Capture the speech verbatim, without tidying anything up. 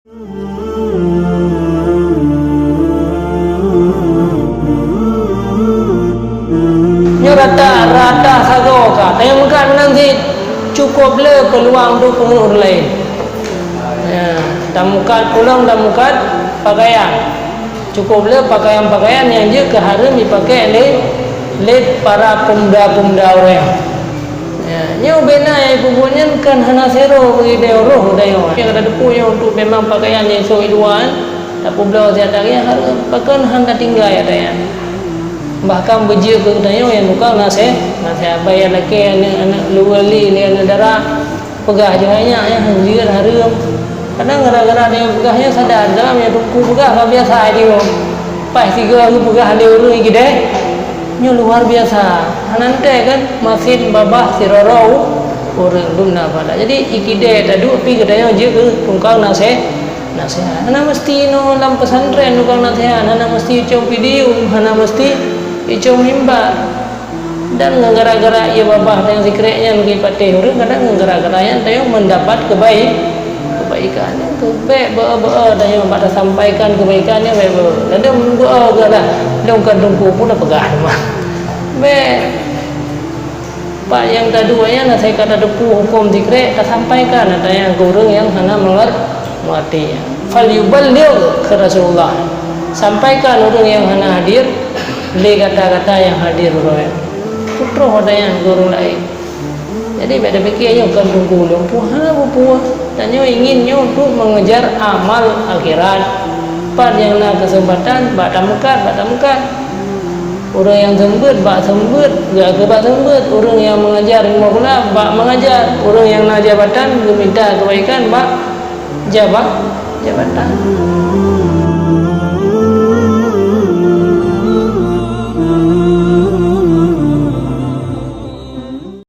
Nyoe rata, rata sagoe ka. Tanyoe meukat meunan cit, cukup le peuluang untuk peungeut ureueng laén. Ya, tameukat pulang, tameukat pakaian. Cukup le pakaian-pakaian nyang jeuet keu hareuem jipakai lé, lé para peumuda-peumuda ureueng. Ya, nyoe bena nyang ipeubuet nyan kan hana sero bagi tanyoe roh tanyoe. Nyang ka tateupeue nyoe untuk memang pakaian nyang sok i luwa, tapeubloe siat lagèe hareuem, pakon hana tinggai ata nyan. Bahkan beujeuet keu tanyoe nyang tukang naseh-, naseuhat. Bak nyang lakèe aneuk-aneuk luweue lé, lé aneuk dara, peugah jih hai nyak, nyan jeuet hareuem. Kadang gara-gara tanyoe peugah nyan sadar, dalam nyang teungku peugah ka biasa jih. Paih sigoe geupeugah lé ureueng i keudè, nyoe luar biasa. Hana teuntèe kan, masin babah sidroe-droe ureueng dum na pahala. Jadi, i keudè taduek pih geutanyoe jeuet keu tukang naseh-, naseuhat. Hana meusti inoe lam pesantren tukang naseuhat, hana meusti icong podium, hana meusti icong mimbar. Dan ngon gara-gara ie babah nyang sikrek nyan geupatéh ureueng, kadang ngon gara-gara nyan tanyoe meudapat keubai-, keubaikan. Nyan keuh bèk beu-o-beu-o tanyoe bak tasampaikan keubaikan nyan, bèk beu-o. Ladôm beu-o geuh lah, lôn kon teungku pun tapeugah teuma. Bèk. Pat nyang taduek nyan, asai ka tateupeue hukôm sikrek, tasampaikan ata nyan keu ureueng nyang hana meungeur-, Maté. "Falyuballigh," kheun Rasulullah, "sampaikan ureueng nyang hana hadir lé gata-gata nyang hadir uroe nyan." Peutroh ata nyan keu ureueng laén. Jadi, bèk tapike nyoe kon teungku lôn puih, hana peue-peue. Tanyoe ingin nyoe untuk mengejar amal akhirat. Pat nyang na keuseumpatan, bak tameukat, bak tameukat. Ureueng nyang seumeubeuet, bak seumeubeuet, geukheun bak seumeubeuet. Ureueng nyang mengajar ilmu agama, bak mengajar. Ureueng nyang na jabatan, geumita keubaikan bak jaba-, jabatan.